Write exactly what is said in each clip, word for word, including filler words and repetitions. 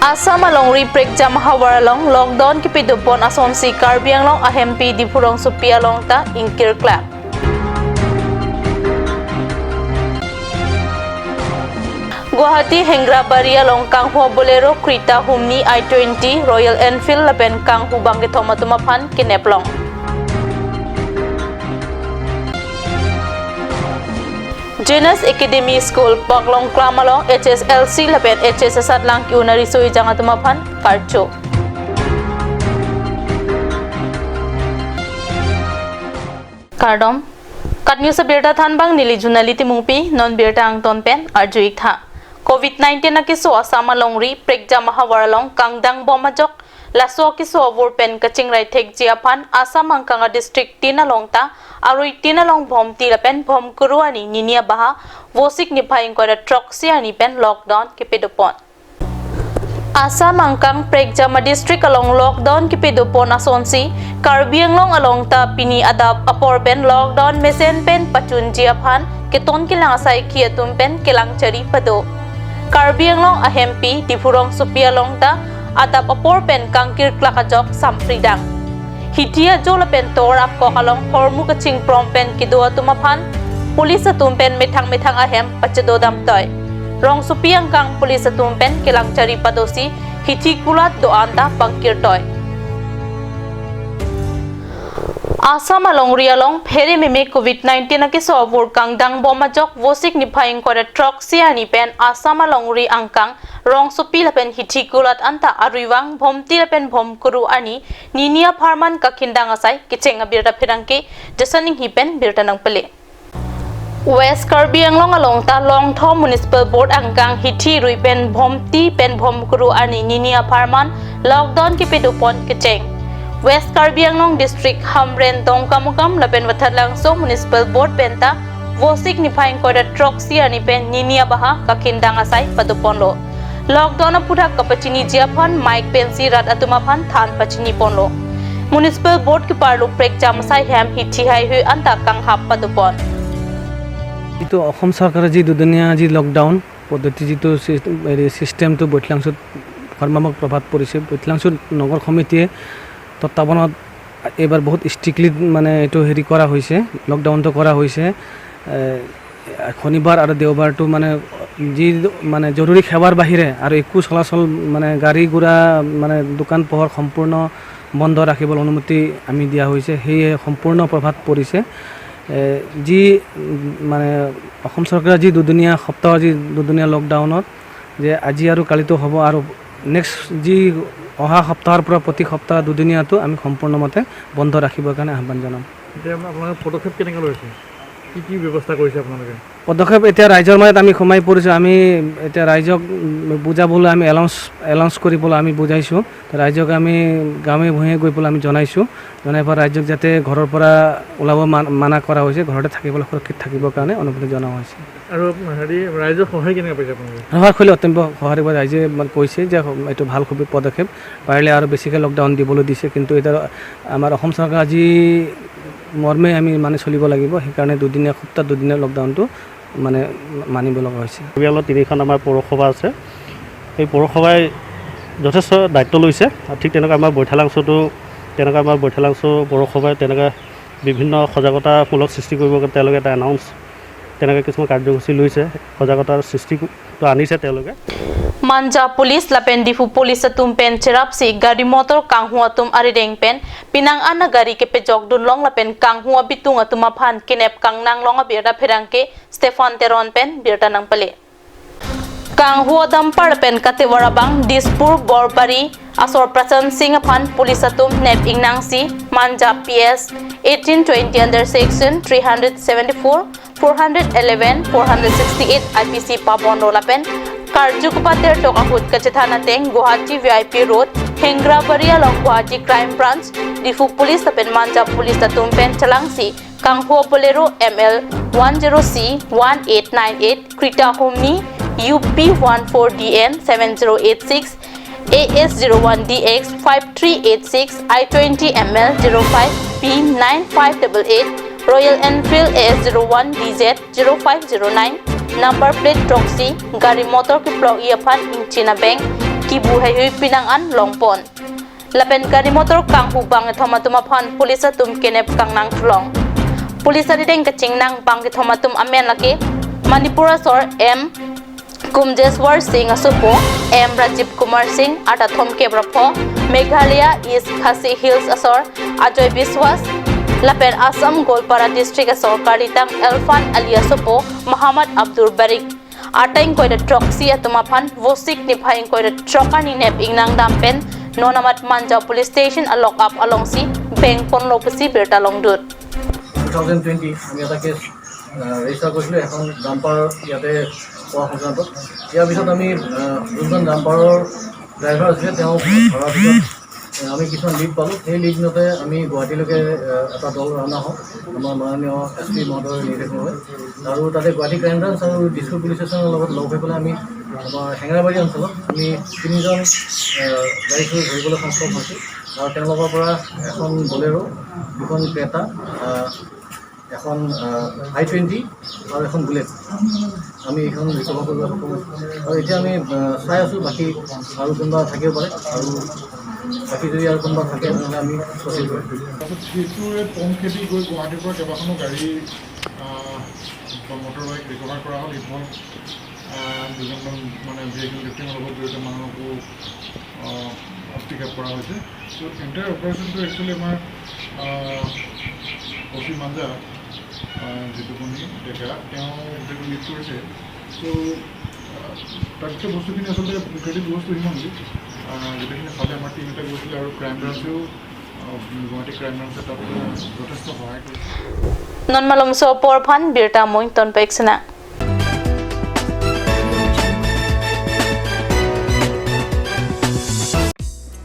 Assam alongri prekjam ahavar along lockdown kepidopon asonsi Karbi Anglong ahempi Diphu rongsopi along ta ingkirklak. Guwahati Hengrabari along kanghu Bolero, Creta, Humni, i twenty, Royal Enfield lapen kanghu bangkethom atum aphan kineplong. Jonas Academy School, Paklongklam along H S L C lapen H S asatlang ke-unari soi jang atum aphan karcho. Kardom. KAT News abirta thanbang neli Junali Timungpi, non birta angton pen arju-ik tha. Covid nineteen akeso Assam alongri prekjam ahavar along kangdangbom ajok, laso akeso avur pen kachingrai thekji aphan Assam angkang adistrict tin along ta arui tin along Bhomti lapen Bhomkuru arni nini abaha Vosik niphai ingkoi ra throksi arni pen lockdown kepidopon. Assam angkang prekjam adistrict along lockdown kepidopon asonsi Karbi Anglong along ta pini adap apor pen lockdown mesen pen pachunji aphan keton kelang asaikhi atum pen kelang chari pado. Karbi Anglong ahempi Diphu rongsopi along ta adap apor pen kangkirklak ajok sampridang. Hithi ajo lapen tovar akok along hormu kachingprom pen kedo atum aphan police atum pen methang methang ahem pachedodam toi. Rongsopi angkang police atum pen kelang chari padosi hithi kulat do-an ta pangkir toi. Assam alongri along phere meme Covid nineteen akeso avur kangdangbom ajok Vosik niphai ingkoi ra throksi arni pen Assam alongri angkang rongsopi lapen hithi kulat anta arui vang Bhomti lapen Bhomkuru arni nini apharman kakindang asai kecheng abirta pherangke Jason Inghi pen birta nangpele. West Karbi Anglong along ta Longtho Municipal Board angkang hithi rui pen Bhomti pen Bhomkuru arni nini apharman lockdown kepidopon kecheng. West Karbi Anglong District Hamren, Dongkamukam lapen Watharlangso Municipal Board pen ta Vosik niphai ingkoi ra throksi arni pen nini abaha kakindang asai padoponlo. Lockdown aphuthak kapachiniji aphan mike pensi rat atum aphan than pachiniponlo. Municipal Board keparlo prekjam asai hem hithi haihui anta kanghap padopon. এইটো অসম চৰকাৰে যি দুদিনীয়া যি লকডাউন পদ্ধতি যিটো চিষ্ট-, হেৰি ছিষ্টেমটো বৈঠলাংচুত কৰ্মাত্মক প্ৰভাৱ পৰিছে। বৈঠলাংচুত নগৰ সমিতিয়ে তত্বাৱধানত এইবাৰ বহুত ষ্ট্ৰিক্টলি মানে এইটো হেৰি কৰা হৈছে, লকডাউনটো কৰা হৈছে। এ, শনিবাৰ আৰু দেওবাৰটো মানে যি মানে জৰুৰী সেৱাৰ বাহিৰে আৰু একো চলাচল মানে গাড়ী ঘোঁৰা মানে দোকান পোহাৰ সম্পূৰ্ণ বন্ধ ৰাখিবলৈ অনুমতি আমি দিয়া হৈছে। সেয়ে সম্পূৰ্ণ প্ৰভাৱ পৰিছে। এ, যি উম, মানে অসম চৰকাৰে যি দুদিনীয়া সপ্তাহৰ যি দুদিনীয়া লকডাউনত যে আজি আৰু কালিতো হ'ব আৰু নেক্সট যি অহা সপ্তাহৰ পৰা প্ৰতি সপ্তাহ দুদিনীয়াটো আমি সম্পূৰ্ণমতে বন্ধ ৰাখিবৰ কাৰণে আহ্বান জনাম। এতিয়া আপোনালোকে পদক্ষেপ কেনেকৈ লৈছে? কি কি ব্যৱস্থা কৰিছে আপোনালোকে? পদক্ষেপ এতিয়া ৰাইজৰ মাজত আমি সোমাই পৰিছোঁ। আমি এতিয়া ৰাইজক উম, বুজাবলৈ আমি এলাউন্স, এলাউন্স কৰিবলৈ আমি বুজাইছোঁ। ৰাইজক আমি গাঁৱে ভূঞে গৈ পেলাই আমি জনাইছোঁ। জনাই পেলাই ৰাইজক যাতে ঘৰৰ পৰা ওলাব মান-, মানা কৰা হৈছে, ঘৰতে থাকিবলৈ, সুৰক্ষিত থাকিবৰ কাৰণে অনুমতি জনোৱা হৈছে। আৰু হেৰি, ৰাইজৰ সঁহাৰি কেনেকৈ পাইছে আপোনালোকে? সঁহাৰি কৰিলে অত্যন্ত সঁহাৰি পাইছে। ৰাইজে মানে কৈছে যে এইটো ভাল খুবেই পদক্ষেপ, পাৰিলে আৰু বেছিকৈ লকডাউন দিবলৈ দিছে, কিন্তু এতিয়া আমাৰ অসম চৰকাৰ আজি মৰ্মে আমি মানি চলিব লাগিব। সেইকাৰণে দুদিনীয়া, সপ্তাহ দুদিনীয়া লকডাউনটো মানে মানিব লগা হৈছে। পৰিয়ালৰ তিনিখন আমাৰ পৌৰসভা আছে। সেই পৌৰসভাই যথেষ্ট দায়িত্ব লৈছে। আৰু ঠিক তেনেকৈ আমাৰ বৈঠালাংচতো, তেনেকৈ আমাৰ বৈঠালাংচ পৌৰসভাই তেনেকৈ বিভিন্ন সজাগতামূলক সৃষ্টি কৰিবৰ কাৰণে তেওঁলোকে এটা এনাউন্স, তেনেকৈ কিছুমান কাৰ্যসূচী লৈছে, সজাগতাৰ সৃষ্টিটো আনিছে তেওঁলোকে। Manja Police lapen Diphu Police atum pen cherapsi gari motor kanghu atum arideng pen penang an gari kepejok dunlong lapen kanghu abitung atum aphan kenep kangnanglong abirta pherangke Stephen Teron pen birta nangpele. Kanghu adamper pen katevar abang Dispur Borbari asor Prasant Singh aphan police atum nep ingnangsi Manja P S eighteen twenty under section three hundred seventy-four, four hundred eleven, four hundred sixty-eight I P C pabonlo lapen karju kepater tok ahut kachethan ateng Guwahati V I P Road, Hengrabari along Guwahati Crime Branch, Diphu Police lapen Manja Police atum pen chelangsi kanghu Bolero M L one zero C one eight nine eight, Creta Humni U P one four D N seven zero eight six, A S zero one D X five three eight six, i twenty M L zero five B nine five double eight, Royal Enfield A S zero one D Z zero five zero nine, number plate throksi, gari motor keplok-i aphan ingchin abeng, ibu heihui pinang an longpon. Lapen gari motor kanghu bangkethom atum aphan police atum kenep kangnang thulong. Police arideng kachingnang bangkethom atum amen lake Manipur asor M Kumjeswar Singh asopo, M Rajiv Kumar Singh, arta thomkep ra pho, Meghalaya East Khasi Hills asor Ajoy Biswas, lapen Assam Goalpara District asor karlitang Elfan Ali asopo Muhammad Abdul Barik. Arta ingkoi ra throksi atum aphan Vosik niphai ingkoi ra throk arni nep ingnang dam pen non amat Manja Police Station a-lock up alongsi bengponlo pusi birta longdun. Two thousand twenty আমি এটা case register কৰিছিলোঁ এখন ডাম্পাৰ ইয়াতে পোৱা সংক্ৰান্তত। ইয়াৰ পিছত আমি আহ, যোনজন ডাম্পাৰৰ ড্ৰাইভাৰ আছিলে, তেওঁ ধৰাৰ পিছত আহ, আমি কিছুমান লিড পালোঁ। সেই লিড মতে আমি গুৱাহাটীলৈকে আহ, এটা দল ৰাওনা হওঁ, আমাৰ মাননীয় এছ পি মহোদয়ৰ নিৰ্দেশ মতে। আৰু তাতে গুৱাহাটী ক্ৰাইম ব্ৰাঞ্চ আৰু দিছপুৰ পুলিচ ষ্টেচনৰ লগত লগ হৈ পেলাই আমি আমাৰ হেঙেৰাবাৰী অঞ্চলত আমি তিনিজন আহ, গাড়ী চুৰ ধৰিবলৈ সক্ষম হৈছোঁ। আৰু তেওঁলোকৰ পৰা এখন বলেৰ', দুখন ক্ৰেটা, আহ, এখন আই টুৱেণ্টি আৰু এখন বুলেট আমি এইখন ৰিকভাৰ কৰিবলৈ সক্ষম হৈছোঁ। আৰু এতিয়া আমি আহ, চাই আছোঁ বাকী আৰু কোনোবা থাকিব পাৰে, আৰু বাকী যদি আৰু কোনোবা থাকে তেনেহ'লে আমি প্ৰচিড কৰিম। তাৰপিছত সেইটোৱে পম খেদি গৈ গুৱাহাটীৰ পৰা কেইবাখনো গাড়ী, আহ, বা মটৰ বাইক ৰিকভাৰ কৰা হ'ল। এই পম, আহ, দুজনমান মানে ভেহিকেল লিফটিঙৰ লগত জড়িত মানুহকো, আহ, পিক আপ কৰা হৈছে। চ' এণ্টায়াৰ অপাৰেশ্যনটো একচুৱেলি আমাৰ, আহ, অ' চি মাঞ্জা, আহ, জিতুমণি ডেকা, তেওঁ গোটেইটো লিড কৰিছে। চ', আহ, তাতকৈ বস্তুখিনি আচলতে মুখ্যমন্ত্ৰী বস্তু সিমানেই। আহ, গোটেইখিনি চালে আমাৰ টিম এটা গৈছিলে আৰু ক্ৰাইম ব্ৰাঞ্চেও, আহ, গুৱাহাটী ক্ৰাইম ব্ৰাঞ্চে তাত যথেষ্ট সহায় কৰিছে। Non malomso apor aphan birta amoi tonpek sena.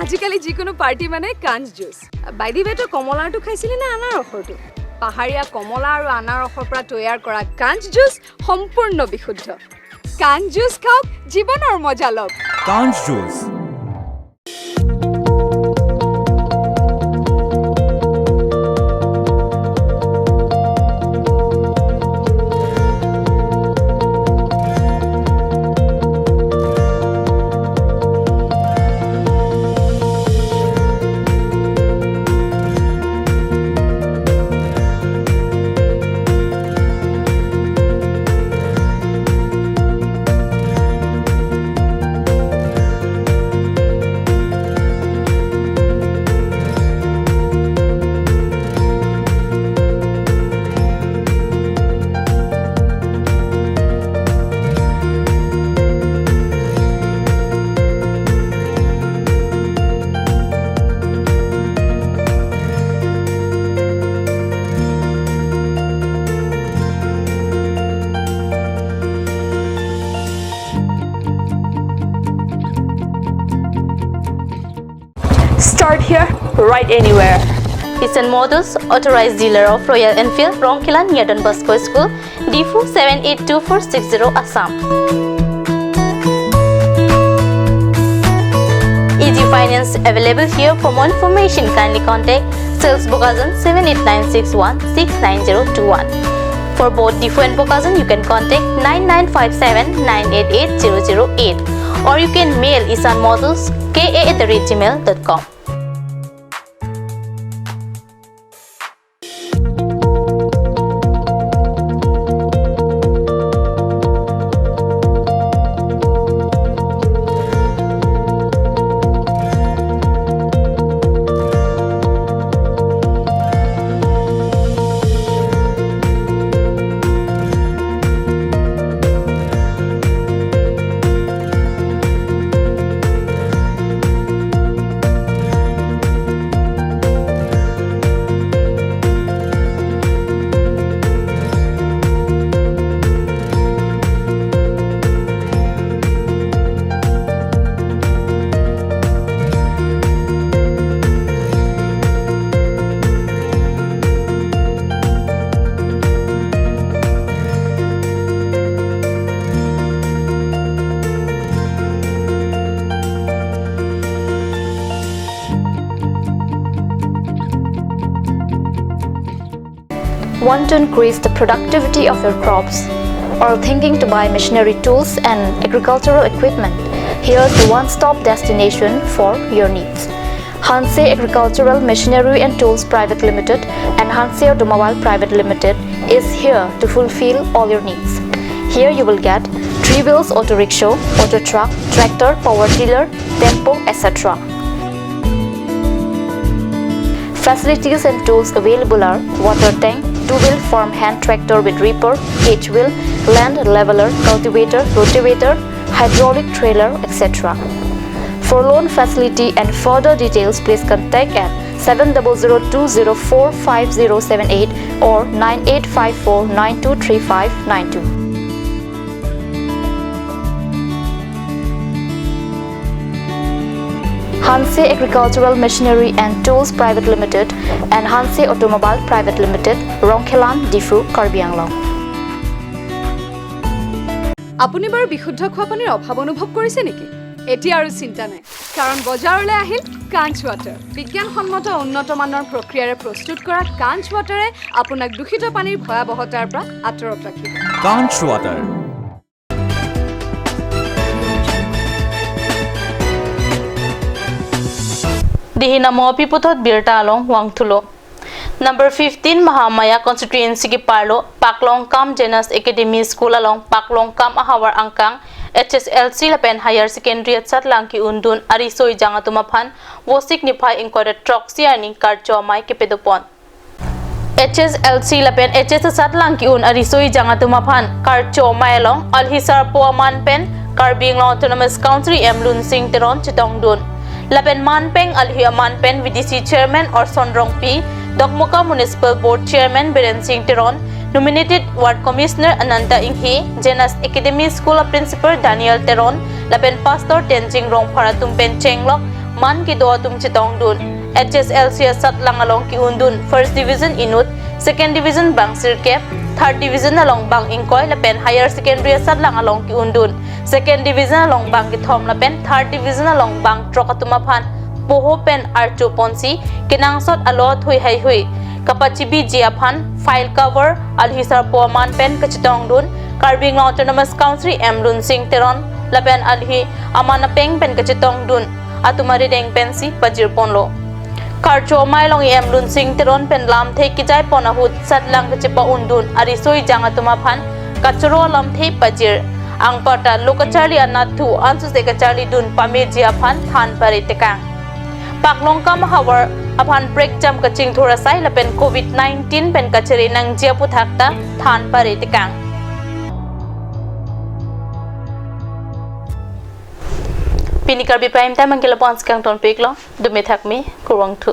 আজিকালি যিকোনো পাৰ্টি মানে কাঞ্চ জুচ। বাই দি ৱে, তই কমলাৰটো খাইছিলি নে আনাৰসৰটো? পাহাৰীয়া কমলা আৰু আনাৰসৰ পৰা তৈয়াৰ কৰা কাঞ্চ জুচ সম্পূৰ্ণ বিশুদ্ধ। কাঞ্চ জুচ খাওক, জীৱনৰ মজা লওক। কাঞ্চ juice. Start here, ride anywhere. Ishan Motors, authorized dealer of Royal Enfield, Rongkela near Don Bosco School, Diphu seven eight two four six zero, Assam. Easy finance available here. For more information, kindly contact sales Bokajan seven eight nine six one six nine zero two one. For both Diphu and Bokajan, you can contact nine nine five seven nine eight eight zero zero eight, or you can mail Ishan Motors K A at the rate gmail dot com. Want to increase the productivity of your crops? Or thinking to buy machinery tools and agricultural equipment? Here's the one-stop destination for your needs. Hanse Agricultural Machinery and Tools Private Limited and Hanse Automobile Private Limited is here to fulfill all your needs. Here you will get three wheels auto rickshaw, auto truck, tractor, power tiller, tempo, et cetera. Facilities and tools available are water tank, two-wheel farm hand tractor with reaper, cage wheel, land leveler, cultivator, rotavator, hydraulic trailer, et cetera. For loan facility and further details, please contact at seven double zero two zero four five zero seven eight or nine eight five four nine two three five nine two. Hanse Agricultural Machinery and Tools Private Limited and Hanse Automobile Private Limited, Rongkhelan, Diphu, Karbi Anglong. আপুনি বাৰু বিশুদ্ধ খোৱা পানীৰ অভাৱ অনুভৱ কৰিছে নেকি? এতিয়া আৰু চিন্তা নাই, কাৰণ বজাৰলৈ আহিল কাঞ্চ ৱাটাৰ। বিজ্ঞানসন্মত উন্নত মানৰ প্ৰক্ৰিয়াৰে প্ৰস্তুত কৰা কাঞ্চ ৱাটাৰে আপোনাক দূষিত পানীৰ ভয়াৱহতাৰ পৰা আঁতৰত ৰাখিব। Kanch Water. Dihina mo piputhot birta along vangthulo. Number fifteen Mahamaya constituency keparlo Paklongkam Janus Academy School along Paklongkam ahavar angkang H S L C lapen higher secondary asatlang ke-undun ariso ejang atum aphan Vosik niphai ingkoi ra throksi arni karcho amei kepedopon. H S L C lapen H S asatlang ke-un ariso ejang atum aphan karcho amei along alhi sarpo aman pen Karbi Anglong Autonomous Council E M Lunsing Teron chetongdun. Lapen manpeng alhi aman pen V D C Chairman Orson Rongpi, Dokmoka Municipal Board Chairman Biren Singh Teron, Nominated Ward Commissioner Ananta Inghi, Janus Academy School a Principal Daniel Teron, lapen Pastor Tenzing Rongphar atum pen chenglok man kedo atum chetongdun. H S L C asatlang along ke-undun first division inut, second division bang sirkep, third division along bang ingkoi lapen higher secondary asatlang along ke-undun second division along bang kethom lapen third division along bang throk atum aphan poho pen archo ponsi kenangsot alo thui haihui kapachibiji aphan file cover alhi sarpo aman pen kachetongdun Karbi Anglong Autonomous Council E M Lunsing Teron lapen alhi aman apeng pen kachetongdun atum arideng pensi pajirponlo. Karcho amei along E M Lunsing Teron pen lamthe kejaipon ahut asatlang kachepa-undun ariso ejang atum aphan kachoro alamthe pajir. Anparta lo kacharli anatthu ansose kacharlidun pameji aphan than pare tekang. Paklongkam ahavar aphan prekjam kachingthur asai lapen covid nineteen pen kachere nangji aputhak ta than pare tekang. Pini Karbi Prime Time angke lapu-an si kangtonpiklo, dome thakme, kurvangthu.